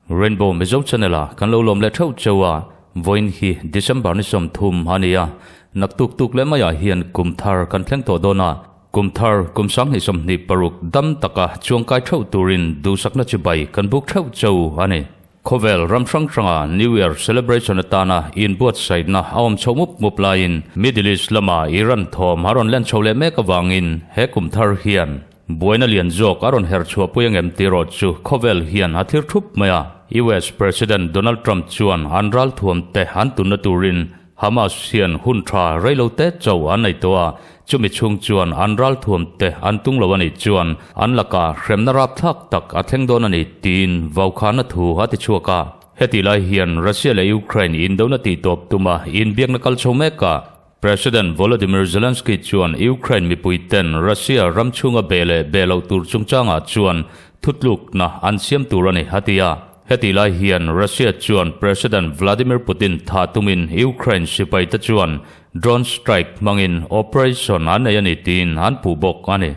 Rainbow Mizo Channel ah kan lo lawm leh theuh cheu a, vawiin hi December ni 30 a ni a, naktuk tuk leh maiah hian kum thar kan thleng tawh dawn a, kum thar kum 2026 dam taka chuangkai theuh turin duhsakna chibai kan buk theuh cheu a ni. Khawvel ram hrang hranga New Year celebration atana inbuatsaihna a awm chho mup mup laiin Middle East lama Iran thawm a rawn len chho leh mek avangin he kum thar hian Buaina lian zawk a rawn her chhuah pui angem tih erawh chu khawvel hian a thlir thup mai a. US President Donald Trump chuan an ralthuam te an tunna turin Hamas hian hun tha reilo te cho an nei tawh a, chumi chhung chuan an ralthuam te an tung lo a nih chuan an lakah hremna rapthlak tak a thleng dawn a ni tiin vaukhana thu a ti chhuak a. Hetih lai hian Russia leh Ukraine indona tihtawp tuma inbiakna kal chho mekah President Volodymyr Zelensky chuan Ukraine mipuiten Russia ram chhunga be leh be loh tur chungchangah chuan thutlukna an siam tur a ni, a ti a. Hetih lai hian Russia chuan President Vladimir Putin thah tumin Ukraine sipaite chuan drone strike hmangin operation an nei a ni tiin an puh bawk a ni.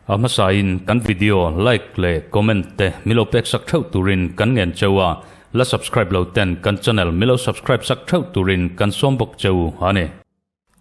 A hmasain kan video like leh comment te milo pek sak theuh turin kan ngen cheu a, la subscribe lo ten kan channel milo subscribe sak theuh turin kan sawm bawk cheu a ni.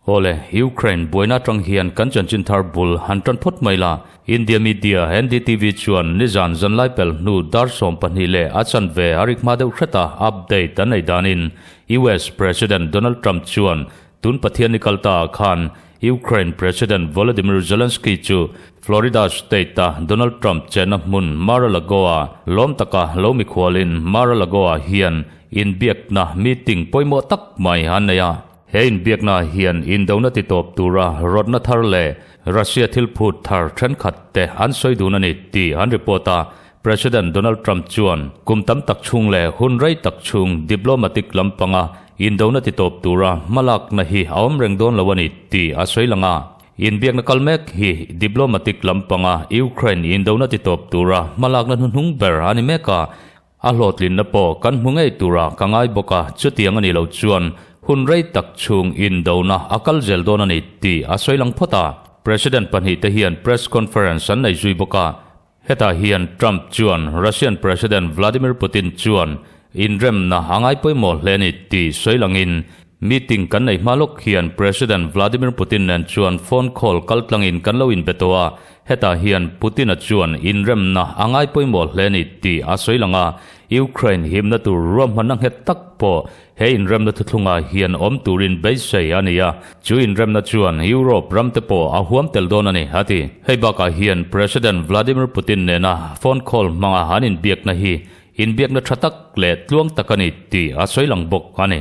Awle, Ukraine buaina atang hian kan chanchin thar bul han tan phawt mai la, India media NDTV chuan nizan zanlai pel hnu dar 12 leh a chanve a rik hma deuh hreta update an nei danin US President Donald Trump chuan tun Pathian ni kal ta ah khan Ukraine President Volodymyr Zelensky chu Florida State-a Donald Trump chenna hmun Mar-a-Lago-a lawm taka lo mikhualin Mar-a-Lago-ah hian inbiakna meeting pawimawh tak mai an nei a. He inbiakna hian indona titawp tura rawtna thar leh Russia thil phut thar thenkhat te an sawi dun a ni tih an report a. President Donald Trump chuan kum tam tak chhung leh hun rei tak chhung diplomatic lampanga indona titawp tura hmalakna hi a awm reng dawn lo a ni tih a sawi lang a. Inbiakna kal mek hi diplomatic lampanga Ukraine indona titawp tura hmalakna hnuhnung ber a ni mek a, a hlawhtlinna pawh kan hmu ngei tura ka ngai bawk a, chutiang a nih loh chuan hun rei tak chhung indona a kal zel dawn a ni tih a sawi lang phawt a. President pahnihte hian press conference an nei zui bawk a, Hetah hian Trump chuan Russian President Vladimir Putin chuan inremna a ngai pawimawh hle a ni tih sawi langin meeting kan nei hma lawk hian President Vladimir Putin nen chuan phone call kaltlangin kan lo inbe tawh a, hetah hian Putin-a chuan inremna a ngai pawimawh hle a ni tih a sawi lang a, Ukraine himna tur ruahmanna nghet tak pawh He inremna thuthlungah hian awm turin beisei a ni a, chu inremna chuan Europe ramte pawh a huam tel dawn a ni, a ti. Hei bakah hian President Vladimir Putin nena phone call hmanga an inbiakna hi inbiakna tha tak leh tluang tak a ni tih a sawi lang bawk a ni.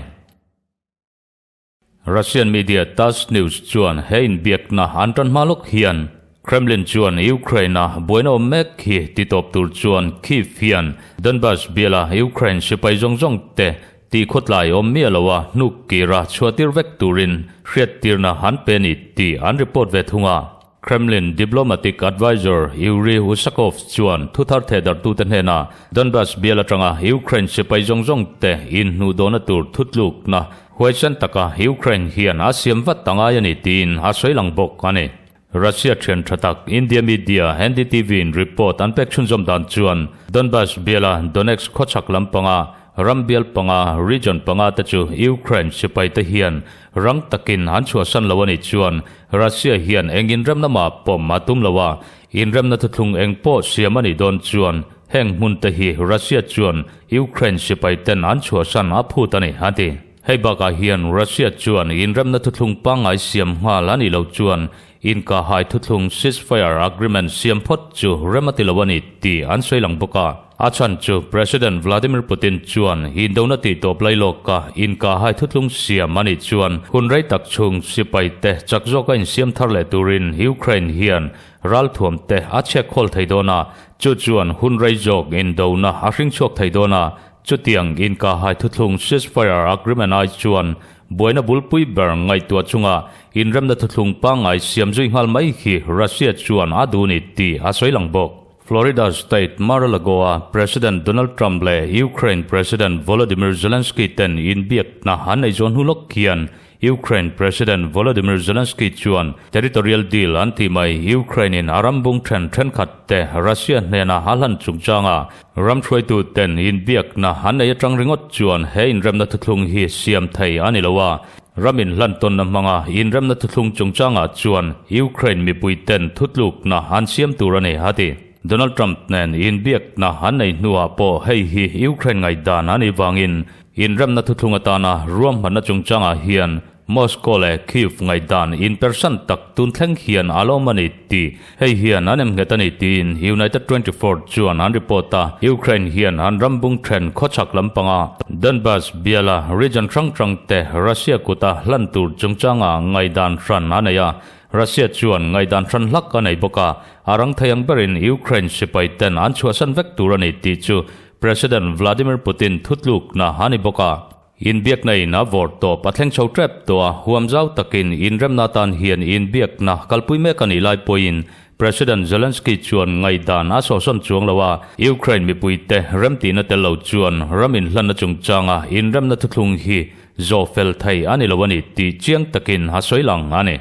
Russian media Tass News chuan he inbiakna an tan hma lawk hian Kremlin chuan Ukraine-a buaina awm mek hi titawp tur chuan Kyiv hian Donbas biala Ukraine sipai zawng zawng te tihkhawtlai awm miah loa hnuk kira chhuahtir vek turin hriattirna an pe a ni tih an report ve thung a. Kremlin diplomatic adviser Yuri Ushakov chuan thuthar thehdarhtute hnenah Donbas bial atanga Ukraine sipai zawng zawng te inhnuhdawhna tur thutlukna huaisen taka Ukraine hian a siam vat a ngai a ni tiin a sawi lang bawk a ni. Russia thian tha tak India media NDTV in report an pek chhunzawm dan chuan Donbas biala Donetsk khawchhak lampanga ram bial panga region panga te chu Ukraine sipai te hian rang takin an chhuahsan lo a nih chuan Russia hian eng inremna mah pawm a tum lo a, inremna thuthlung eng pawh siam a nih dawn chuan heng hmun te hi Russia chuan Ukraine sipai ten an chhuahsan a phut a ni, a ti. Hei bakah hian Russia chuan inremna thuthlung pangngai siam nghal a nih loh chuan inkahhai thuthlung ceasefire agreement siam phawt chu rem a ti lo a ni tih an sawi lang bawk a. A chhan chu President Vladimir Putin chuan indona tih tawp lai lawka inkahhai thuthlung siam a nih chuan hun rei tak chhung sipai te chak zawka insiam thar leh turin Ukraine hian ralthuam te a chhiak khawl thei dawn a, chu chuan hun rei zawk indona a hring chhuak thei dawn a. Chutiang inkahhai thuthlung ceasefire agreement ai chuan buaina bulpui ber ngaihtuah chunga inremna thuthlung pangngai siam zui nghal mai hi Russia chuan a duh ni tih a sawi lang bawk. Florida State Mar-a-Lago-a President Donald Trump leh Ukraine President Volodymyr Zelensky ten inbiakna an nei zawn hnu lawk hian Ukraine President Volodymyr Zelensky chuan territorial deal an tih mai Ukraine-in a ram bung then thenkhat te Russia hnena a hlan chungchanga ram hruaitu ten inbiakna an nei atang ringawt chuan he inremna thuthlung hi siam thei a ni lo a, Ram inhlantawnna hmanga inremna thuthlung chungchangah chuan Ukraine mipui ten thutlukna an siam tur a ni, a ti. Donald Trump nen inbiakna an nei hnuah pawh hei hi Ukraine ngaihdan a nih vangin inremna thuthlung atana ruahmanna chungchangah hian Moscow leh Kyiv ngaihdan inpersan tak tun thleng hian a lawm a ni tih hei hian an emnghet a ni tiin United 24 chuan an report a. Ukraine hian an ram bung then khawchhak lampanga Donbas biala region hrang hrang te Russia kuta hlan tur chungchanga ngaihdan hran a nei a, Russia chuan ngaihdan hran hlak a nei bawk a, a rang thei ang berin Ukraine sipai ten an chhuahsan vek tur a ni tih chu President Vladimir Putin thutlukna a ni bawk a. Inbiakna in a vawrh tawp a thleng chho tep tawh a, huam zau takin inremna atan hian inbiakna kalpui mek a nih lai pawhin President Zelensky chuan ngaihdan a sawhsawn chuang lo a, Ukraine mipuite remtihna tel lo chuan ram inhlanna chungchanga inremna thuthlung hi zawh fel thei a ni lo a ni tih chiang takin a sawi lang a ni.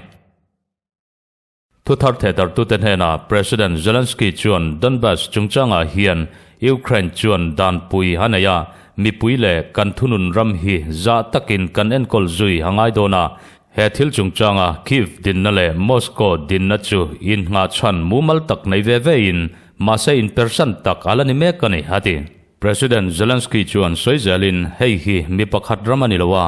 Thuthar thehdarhtute hnenah President Zelensky chuan Donbas chungchangah hian Ukraine chuan danpui a nei a, mipui leh kan thunun ram hi zah takin kan enkawl zui a ngai dawn a, he thil chungchanga Kyiv dinna leh Moscow dinna chu innghahchhan mumal tak nei ve vein mahse inpersan tak a la ni mek a ni, a ti. President Zelensky chuan sawi zelin hei hi mi pakhat ram a ni lo a,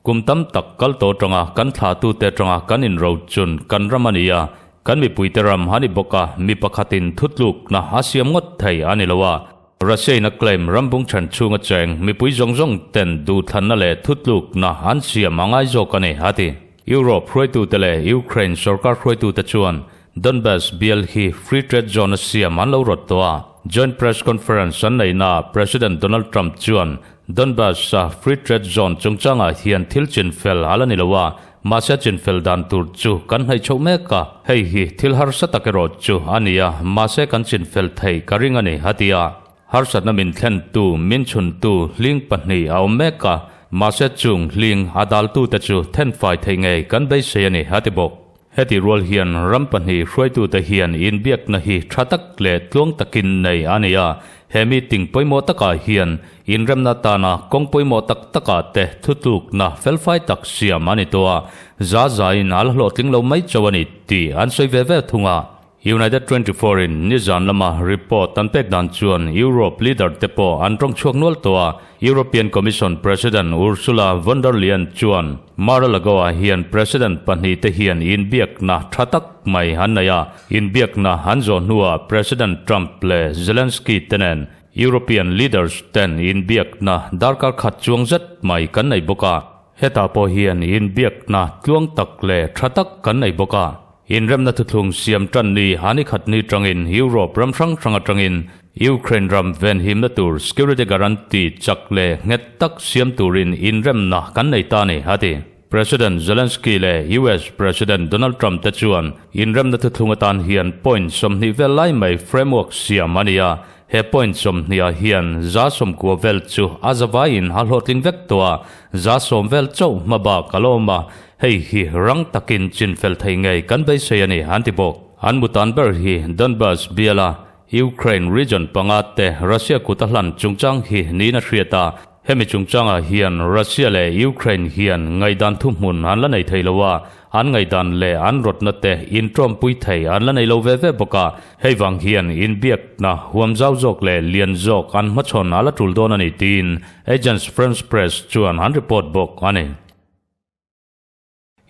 Kum tam tak kal tawh atanga kan thlahtute atanga kan inrochun kan ram a ni a, kan mipuite ram a ni bawk a, mi pakhatin thutlukna a siam ngawt thei a ni lo a. Russia-in a claim ram bungchhan chhunga cheng mipui zawng zawng ten duhthlanna leh thutlukna an siam a ngai zawk a ni, a ti. Europe hruaitute leh Ukraine sorkar hruaitute chuan Donbas bial hi free trade zone a siam an lo rawt tawh a. Joint press conference an neihnaah President Donald Trump chuan Donbas-a free trade zone chungchangah hian thil chinfel a la ni lo a, mahse chinfel dan tur chu kan hnaih chhoh mek a, hei hi thil harsa tak erawh chu a ni a, mahse kan chinfel thei ka ring a ni, a ti a. Harsatna min thlentu, min chhuntu hling pahnih a awm mek a, mahse chung hling a daltute chu thenfai theih ngei kan beisei a ni, a ti bawk. Heti rual hian ram pahnih hruaitute hian inbiakna hi tha tak leh tluang takin nei a ni a, he meeting pawimawh takah hian inremna tana kawng pawimawh tak takah te thutlukna felfai tak siam a ni tawh a, za zain a la hlawhtling lo mai chauh a ni tih an sawi ve ve thung a. United 24 in nizan lama report an pek dan chuan Europe leader te pawh an tawng chhuak nual tawh a, European Commission President Ursula von der Leyen chuan Mar-a-Lago-ah hian President pahnih te hian inbiakna tha tak mai an nei a, inbiakna an zawh hnuah President Trump leh Zelensky te nen European leaders ten inbiakna darkar khat chuang zet mai kan nei bawk a, hetah pawh hian inbiakna tluang tak leh tha tak kan nei bawk a. Inremna thuthlung siam tan ni a ni khat ni tangin Europe ram hrang hrang atangin Ukraine ram venhimna tur security guarantee chak leh nghet tak siam turin inremna kan nei ta a ni, a ti. President Zelensky leh US President Donald Trump te chuan inremna thuthlung atan hian point 20 vel lai mai framework siam a ni a, he point 20 ah hian 90 vel chu a zavaiin a hlawhtling vek tawh a, 10 vel chauh hmabak a la awm a, Hei hi rang takin chinfel thei ngei kan beisei a ni, an ti bawk. An mutan ber hi Donbas biala Ukraine region panga te Russia kut a hlan chungchang hi niin a hriat a. Hemi chungchangah hian Russia leh Ukraine hian ngaihdan thuhmun an la nei thei lo a, an ngaihdan leh an rawtna te intawmpui thei an la nei lo ve ve bawk a. Hei vang hian inbiakna huam zau zawk leh lian zawk an hmachhawn a la tul dawn a ni tiin Agence France Presse chuan an report bawk a ni.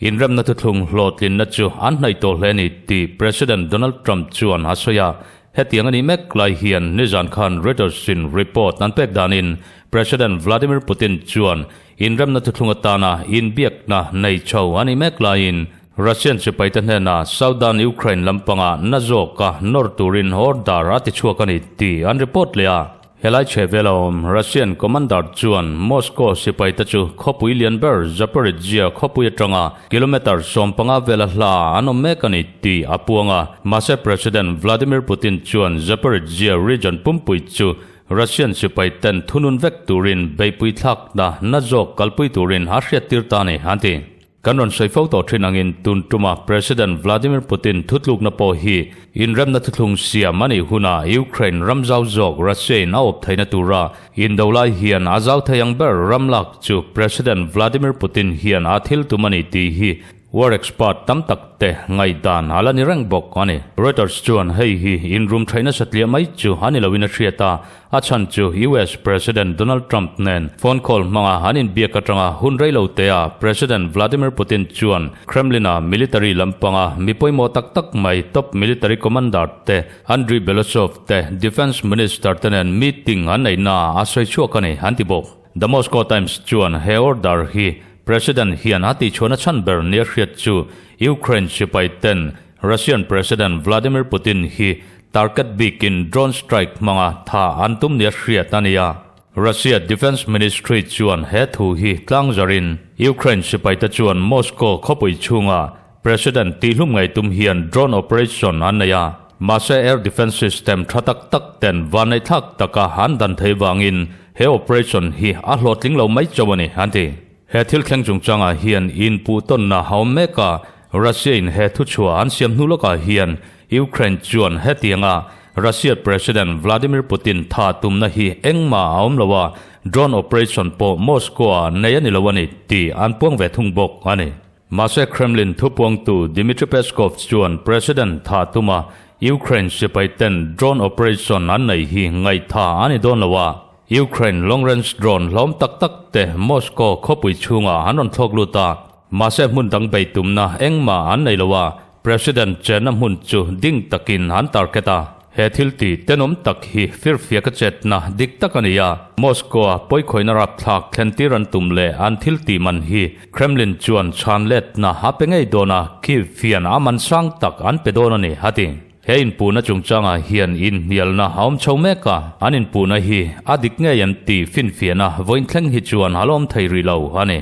Inremna thuthlung hlawhtlinna chu an hnaih tawh hle a ni tih President Donald Trump chuan a sawi a. Hetiang a nih mek lai hian nizan khan Reuters-in report an pek danin President Vladimir Putin chuan inremna thuthlung atana inbiakna nei chho a nih mek laiin Russian sipaite hnenah Southern Ukraine lampanga na zawka nawr turin order a tichhuak a ni tih an report leh a. Helai chhehvela awm Russian commander chuan Moscow sipaite chu khawpui lian ber Zaporizhzhia khawpui atanga kilometre 15 vela hla an awm mek a ni tih a puang a. Mahse President Vladimir Putin chuan Zaporizhzhia region pumpui chu Russian sipaiten thunun vek turin beihpui thlakna na zawk kalpui turin a hriattir ta a ni, an ti. Kan rawn sawi fo tawh thin angin tun tuma President Vladimir Putin thutlukna pawh hi inremna thuthlung siam a nih hunah Ukraine ram zau zawk Russia-in a awp theihna tura indo lai hian a zau thei ang ber ram lak chu President Vladimir Putin hian a thil tum a ni tih hi war expert tam tak te ngaihdan a la ni reng bawk a ni. Reuters chuan hei hi inrum theihna satliah mai chu a ni loin a hriat a, A chhan chu US President Donald Trump nen phone call hmanga an inbiak atanga hun rei lo te a President Vladimir Putin chuan Kremlin-a military lampanga mi pawimawh tak tak mai top military commander te Andriy Belousov te Defence Minister te nen meeting an neihna a sawi chhuak a ni an ti bawk. The Moscow Times chuan he order hi President hian a tihchhuahna chhan ber nia hriat chu Ukraine sipai ten Russian President Vladimir Putin hi target bikin drone strike hmanga tha an tum nia hriat a ni a. Russia Defence Ministry chuan he thu hi tlangzarin Ukraine sipaite chuan Moscow khawpui chhunga President tihlum ngei tum hian drone operation an nei a. Mahse air defence system tha tak tak ten vanneihthlak taka an dan thei vangin he operation hi a hlawhtling lo mai chauh a ni, an ti. He thil thleng chungchangah hian inpuhtawnna a awm mek a, Russia-in he thuchhuah an siam hnu lawkah hian Ukraine chuan hetianga Russia President Vladimir Putin tha tumna hi engmah a awm lo a, drone operation pawh Moscow-ah nei a ni lo a ni tih an puang ve thung bawk a ni. Mahse Kremlin thupuangtu Dmitry Peskov chuan President tha tuma Ukraine sipaiten drone operation an nei hi ngaihtha a ni dawn lo a, Ukraine long-range drone hlawm tak tak te Moscow khawpui chhungah an rawn thlawk lut a, mahse hmun dang bei tumna engmah an nei lo a, President chenna hmun chu ding takin an target a. He thil ti tenawm tak hi firfiak a chetna dik tak a ni a, Moscow-a pawikhawihna rapthlak thlentir an tum leh an thil tih man hi Kremlin chuan chhan letna a pe ngei dawn a, Kyiv hian a man sang tak an pe dawn a ni, a ti. He inpuhna chungchangah hian inhnialna a awm chho mek a, an inpuhna hi a dik ngei em tih finfiahna vawiin thleng hi chuan a la awm thei rih lo a ni.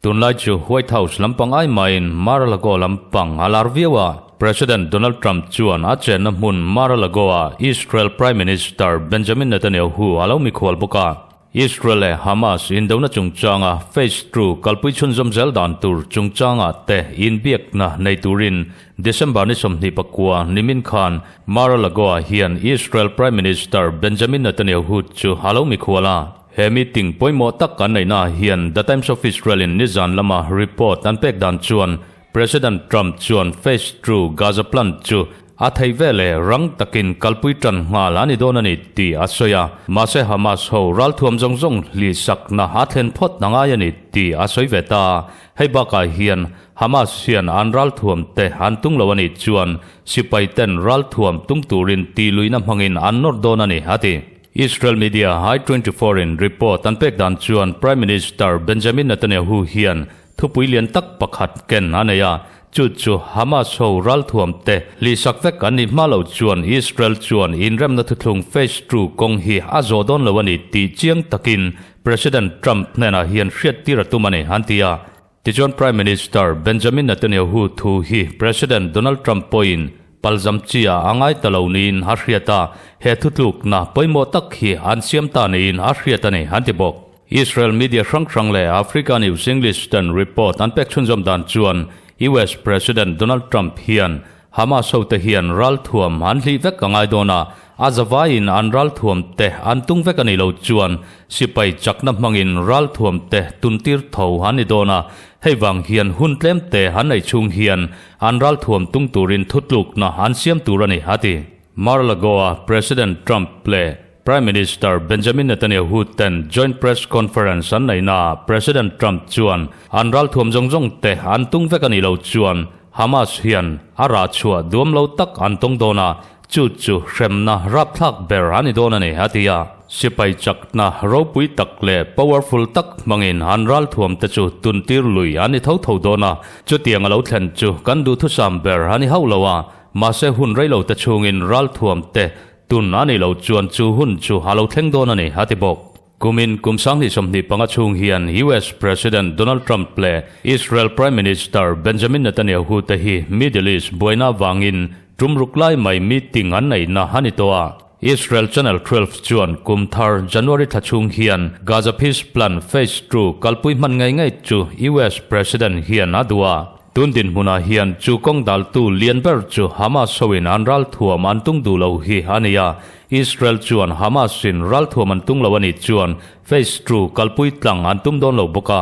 Tunlai chu White House lampang ai mahin Mar-a-Lago lampang a lar viau a, President Donald Trump chuan a chenna hmun Mar-a-Lago-ah Israel Prime Minister Benjamin Netanyahu a lo mikhual bawk a. Israel leh Hamas indona chungchanga Phase Two kalpui chhunzawm zel dan tur chungchangah te inbiakna nei turin December ni 29 nimin khan Mar-a-Lago-ah hian Israel Prime Minister Benjamin Netanyahu chu a lo mikhual a. He meeting pawimawh tak an neihnaah hian The Times of Israel-in nizan lama report an pek dan chuan President Trump chuan Phase Two Gaza Plan chu a thei veleh rang takin kalpui tan nghal a ni dawn a ni tih a sawi a, mahse Hamas ho ralthuam zawng zawng hlihsakna a thlen phawt a ngai a ni tih a sawi ve ta. Hei bakah hian Hamas hian an ralthuam te an tung lo a nih chuan sipai ten ralthuam tung turin tihluihna hmangin an nawr dawn a ni, a ti. Israel media I24 in report an pek dan chuan Prime Minister Benjamin Netanyahu hian Thupui lian tak pakhat ken a nei a, chu chu Hamas ho ralthuam te hlihsak vek an nih hma lo chuan Israel chuan inremna thuthlung Phase Two kawng hi a zawh dawn lo a ni tih chiang takin President Trump hnenah hian hriattir a tum a ni, an ti a. Tichuan Prime Minister Benjamin Netanyahu thu hi President Donald Trump pawhin palzam chia a ngai ta lo niin a hriat a, he thutlukna pawimawh tak hi an siam ta niin a hriat a ni, an ti bawk. Israel media hrang hrang leh Africa News English ten report an pek chhunzawm dan chuan US President Donald Trump hian Hamas hote hian ralthuam an hlih vek a ngai dawn a, a zavaiin an ralthuam te an tung vek a nih lo chuan sipai chakna hmangin ralthuam te tuntir tho an ni dawn a, hei vang hian hun tlem te an neih chhung hian an ralthuam tung turin thutlukna an siam tur a ni, a ti. Mar-a-Lago-a President Trump leh Prime Minister Benjamin Netanyahu ten joint press conference an neihnaah President Trump chuan an ralthuam zawng zawng te an tung vek a nih loh chuan Hamas hian a rah chhuah duam lo tak an tawng dawn a, chu chu hremna rapthlak ber a ni dawn a ni, a ti a. Sipai chakna ropui tak leh powerful tak hmangin an ralthuam te chu tuntir lui a ni tho tho dawn a, chutiang a lo thlen chu kan duhthusam ber a ni hauh lo a, mahse hun reilo te chhungin ralthuam te. Tun a nih loh chuan chu hun chu a lo thleng dawn a ni, a ti bawk. Kumin kum 2025 chhung hian US President Donald Trump leh Israel Prime Minister Benjamin Netanyahu te hi Middle East buaina avangin tum ruk lai mai meeting an neihna a ni tawh a. Israel Channel 12 chuan kum thar January thla chhung hian Gaza Peace Plan Phase Two kalpui hman ngei ngei chu US President hian a duh a. Tun dinhmunah hian chu kawng daltu lian ber chu Hamas hoin an ralthuam an tung duh lo hi a ni a. Israel chuan Hamas in ralthuam an tung lo a nih chuan Phase Two kalpui tlang an tum dawn lo bawk a.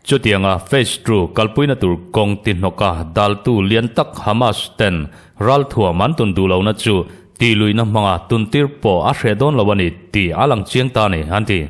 Chutianga Phase Two kalpuina tur kawng ti hnawka daltu lian tak Hamas ten ralthuam an tun duh lohna chu tihluihna hmanga tuntir pawh a hreh dawn lo a ni tih a lang chiang ta a ni, an ti.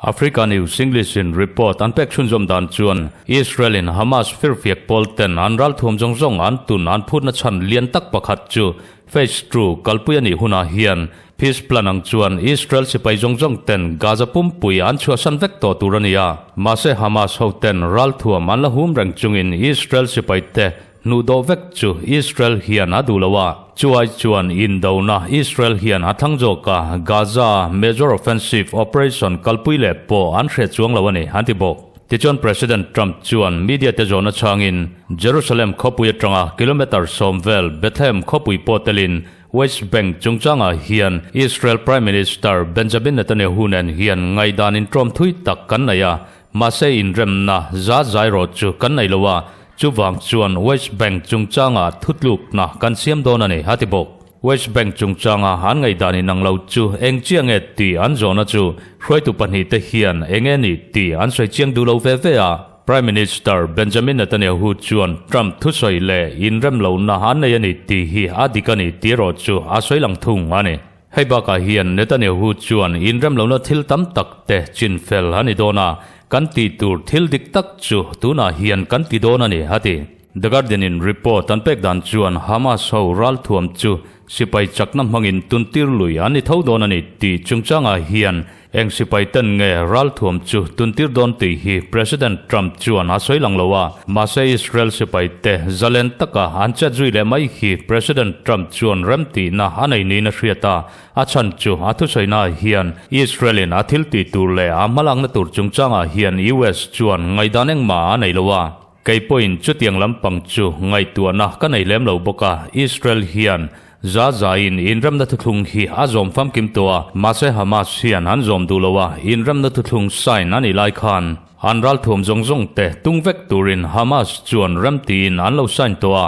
Africa News English in report an pek chhunzawm dan chuan Israel in Hamas firfiak pawl ten an ralthuam zawng zawng an tun an phutna chhan lian tak pakhat chu Phase Two kalpui a nih hunah hian Peace Plan ang chuan Israel sipai zawng zawng ten Gaza pumpui an chhuahsan vek tawh tur a ni a. Mahse Hamas ho ten ralthuam an la hum reng chungin Israel sipai te Hnuh dawh vek chu Israel hian a duh lo a, chuai chuan indona Israel hian a thlang zawk a, Gaza major offensive operation kalpui leh pawh an hre chuang lo a ni, an ti bawk. Tichuan President Trump chuan media te zawhna chhangin Jerusalem khawpui atanga kilometre 10 vel Bethlehem khawpui pawh telin West Bank chungchangah hian Israel Prime Minister Benjamin Netanyahu nen hian ngaihdan inṭawm thui tak kan nei a, Mahse inremna za zai rawh chu kan nei lo a, chuvang chuan West Bank chungchanga thutlukna kan siam dawn a ni, a ti bawk. West Bank chungchanga an ngaihdan inang lo chu eng chiang nge tih an zawhna chu hruaitu pahnihte hian eng nge nih tih an sawi chiang duh lo ve ve a. Prime Minister Benjamin Netanyahu chuan Trump thusawi leh inrem lohna an nei a ni tih hi a dik a ni tih erawh chu a sawi lang thung a ni. Hei bakah hian Netanyahu chuan inrem lohna thil tam tak te chin fel a ni dawn a, kan tih tur thil dik tak chu tunah hian kan ti dawn a ni, a ti. The Guardian in report an pek dan chuan Hamas ho ralthuam chu sipai chakna hmangin tuntir lui an ni tho dawn a ni tih chungchangah hian Eng sipai ten nge ralthuam chu tuntir dawn tih hi President Trump chuan a sawi lang lo a, mahse Israel sipai te zalen taka an chet zui leh mai hi President Trump chuan remtihna a nei niin a hriat a, a chhan chu a thusawiнаah hian Israel in a thil tih tur leh a hmalakna tur chungchangah hian US chuan ngaihdan engmah a nei lo a. Kei pawhin chutiang lampang chu ngaihtuahna ka nei lem lo bawk a, Israel hian Za zaiin inremna thuthlung hi a zawm famkim tawh a, mahse Hamas hian an zawm duh lo a, inremna thuthlung sign a nih lai khan an ralthuam zawng zawng te tung vek turin Hamas chuan remtiin an lo sign tawh a.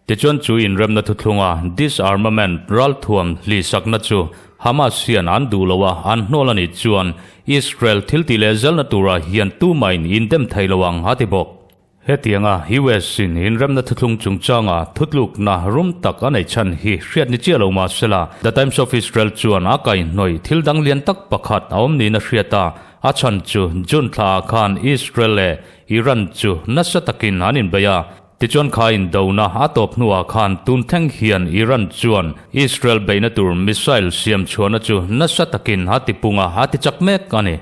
Tichuan chu inremna thuthlunga disarmament ralthuam hlihsakna chu Hamas hian an duh lo a, an hnawl a nih chuan Israel thiltih leh zelna turah hian tumahin indem thei lo ang a ti bawk. Hetianga US in inremna thuthlung chungchanga thutlukna rum tak a neih chhan hi hriat ni chiah lo mah sela, The Times of Israel chuan a kaihhnawih thil dang lian tak pakhat a awm niin a hriat a, a chhan chu June thlaah khan Israel leh Iran chu nasa takin an inbei a, tichuan kha indona a tawp hnuah khan tun thleng hian Iran chuan Israel beihna tur missile siam chhuahna chu nasa takin a tipung a, a tichak mek a ni.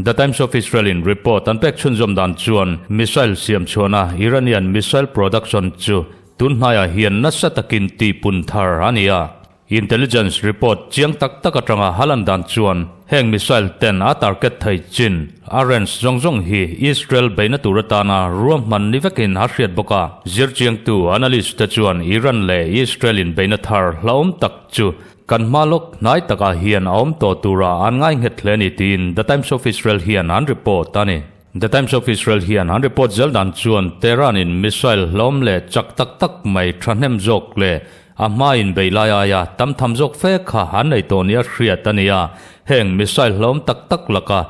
The Times of Israel in report an pek chhunzawm dan chuan missile siam chhuahna Iranian missile production chu tun hnaiah hian nasa takin tihpun thar a ni a. Intelligence report chiang tak tak atanga halan dan chuan heng missile ten a target thei chin a range zawng zawng hi Israel beihna tur atana ruahman ni vekin a hriat bawk a. Zirchiangtu analyst te chuan Iran leh Israel in beihna thar hlauhawm tak chu Kan hma lawk hnai takah hian a awm tawh tura an ngai nghet hle a ni tiin The Times of Israel hian an report a ni. The Times of Israel hian an report zel dan chuan Tehran-in missile hlawm leh chak tak tak mai thahnem zawk leh a hmain bei lai aia tam tham zawk fe kha an nei tawh nia hriat a ni a, heng missile hlawm tak tak laka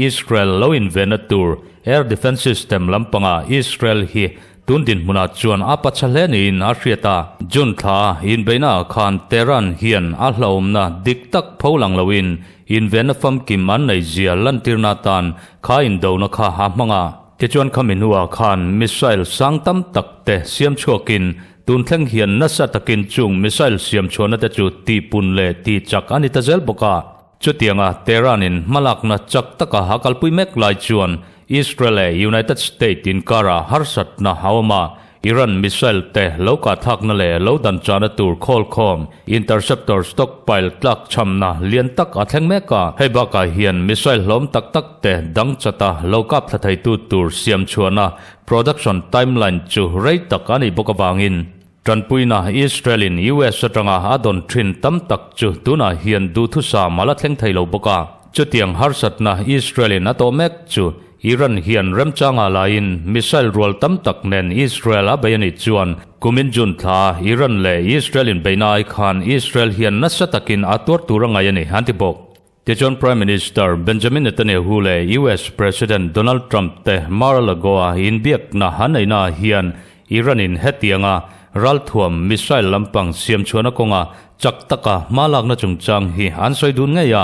Israel lo invenna tur air defence system lampangah Israel hi Tun dinhmunah chuan a pacha hle niin a hriat a, June thla inbeihna ah khan Tehran hian a hlauhawmna dik tak pho lang loin invenna famkim an nei zia lantirna atan kha indona kha a hmang a. Tichuan khami hnuah khan missile sang tam tak te siam chhuakin tun thleng hian nasa takin chung missile siam chhuahna te chu tihpun leh tihchak a ni ta zel bawk a. Chutianga Tehran-in hmalakna chak taka a kalpui mek lai chuan Israel leh United States inkarah harsatna a awm a. Iran missile te lo kah thlakna leh lo dan chahna tur khawl khawm, interceptor stockpile tlak chhamna lian tak a thleng mek a. Hei bakah hian missile hlawm tak tak te dang chata lo kap thla theitu tur siam chhuahna production timeline chu rei tak a nih bawk avangin Tanpuina Israel-in US atanga a dawn thin tam tak chu tunah hian duhthusam a la thleng thei lo bawk a. Chutiang harsatna Israel-in a tawh mek chu Iran hian remchanga laiin missile rual tam tak nen Israel a bei a nih chuan kumin June thla Iran leh Israel-in beihna ai khan Israel hian nasa takin a tuar tur a ngai a ni, an ti bawk. Tichuan Prime Minister Benjamin Netanyahu leh US President Donald Trump te Mar-a-Lago-a inbiakna an neihnaah hian Iran-in hetianga ralthuam missile lampang siamchhuahna kawnga chak taka hma lakna chungchang hi an sawi dun ngei a,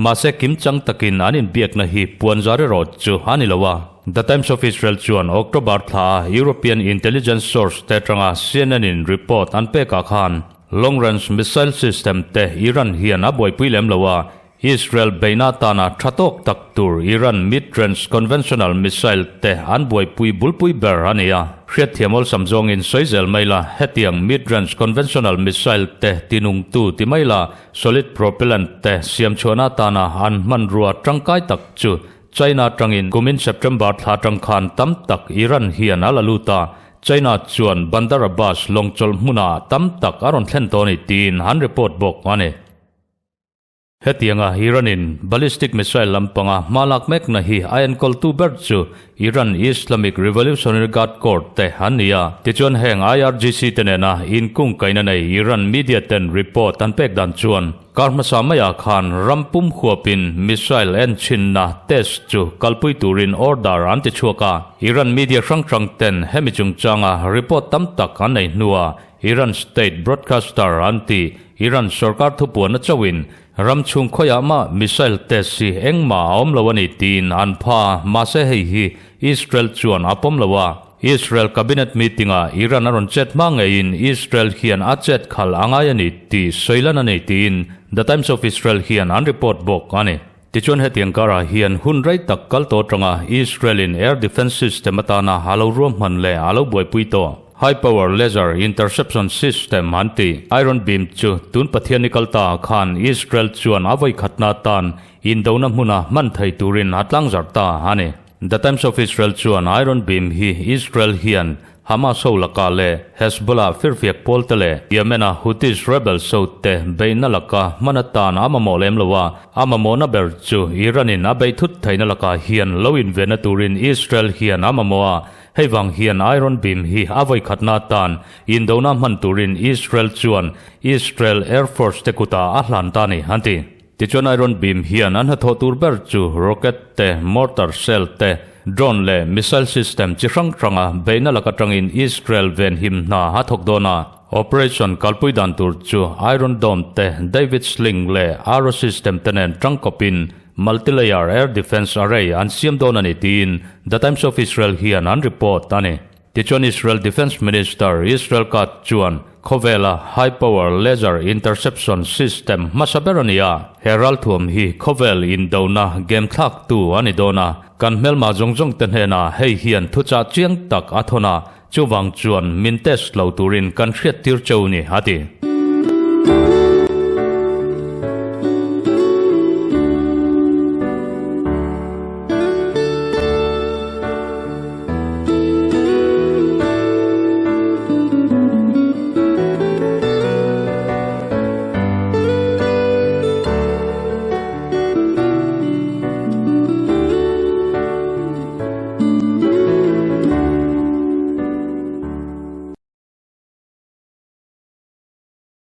mahse kimchang takin an inbiakna hi puanzar erawh chu a ni lo a. The Times of Israel chuan October thlaa European intelligence source te atanga CNN-in report an pekah khan, Long range missile system te Iran hian a buaipui lem lo a, Israel beihna atana tha tawk tak tur Iran mid range conventional missile te an buaipui bulpui ber a ni a. Hriatthiam awlsam zawngin sawi zel mai la, hetiang mid range conventional missile te tinungtu ti mai la, solid propellant te siamchhuahna atana an hmanrua tangkai tak chu China atangin kumin September thla atang khan tam tak Iran hian a la lut a, China chuan Bandar Abbas lawng chawlh hmunah tam tak a rawn thlen tawh a ni tiin an report bawk a ni. Hetianga Iran-in ballistic missile lampanga hma lak mekna hi a enkawltu ber chu Iran Islamic Revolutionary Guard Corps te an ni a. Tichuan heng IRGC te nena inkungkaihna nei Iran media ten report an pek dan chuan Kar hmasa maiah khan ram pum huapin missile enchinna test chu kalpui turin order an ti chhuak a. Iran media hrang hrang ten hemi chungchanga report tam tak an nei hnuah Iran state broadcaster an ti Iran sorkar thupuanna chauhin ram chhung khawiah mah missile test hi engmah a awm lo a ni tiin an pha a, mahse hei hi Israel chuan a pawm lo a. Israel cabinet meeting-ah Iran a rawn chet hma ngeiin Israel hian a chet khalh a ngai a ni tih sawi lan a nei tiin The Times of Israel hian an report bawk a ni. Tichuan hetiang karah hian hun rei tak kal tawh atanga Israel-in air defence system atana a lo ruahman leh a lo buaipui tawh High Power Laser Interception System an tih Iron Beam chu tun Pathianni kal ta ah khan Israel chuan a vawikhatna atan indona hmuna hman thei turin a tlangzarh ta a ni. The Times of Israel chuan Iron Beam hi Israel hian Hamas ho lakah leh Hezbollah firfiak pawlte leh Yemen-a Houthis rebels ho te beihna laka hman atan a mamawh lem lo a, a mamawhna ber chu Iran-in a beih thut theihna lakah hian lo invenna turin Israel hian a mamawh a, hei vang hian Iron Beam hi a vawikhatna atan indona hman turin Israel chuan Israel Air Force te kutah a hlan ta a ni, an ti. Tichuan Iron Beam hian an hnathawh tur ber chu rocket te, mortar shell te, drone leh missile system chi hrang hranga beihna lak atangin Israel venhim hna a thawk dawn a. Operation kalpui dan tur chu Iron Dome te, David Sling leh Arrow system te nen tangkawpin multi-layer air defence array an siam dawn a ni tiin The Times of Israel hian an report a ni. Tichuan Israel Defence Minister Israel Katz chuan khawvela High Power Laser Interception System hmasa ber a ni a, he ralthuam hi khawvel indona game thlaktu a ni dawn a, kan hmelma zawng zawng te hnenah hei hian thuchah chiang tak a thawn a, chuvang chuan min test lo turin kan hriattir cheu ni, a ti.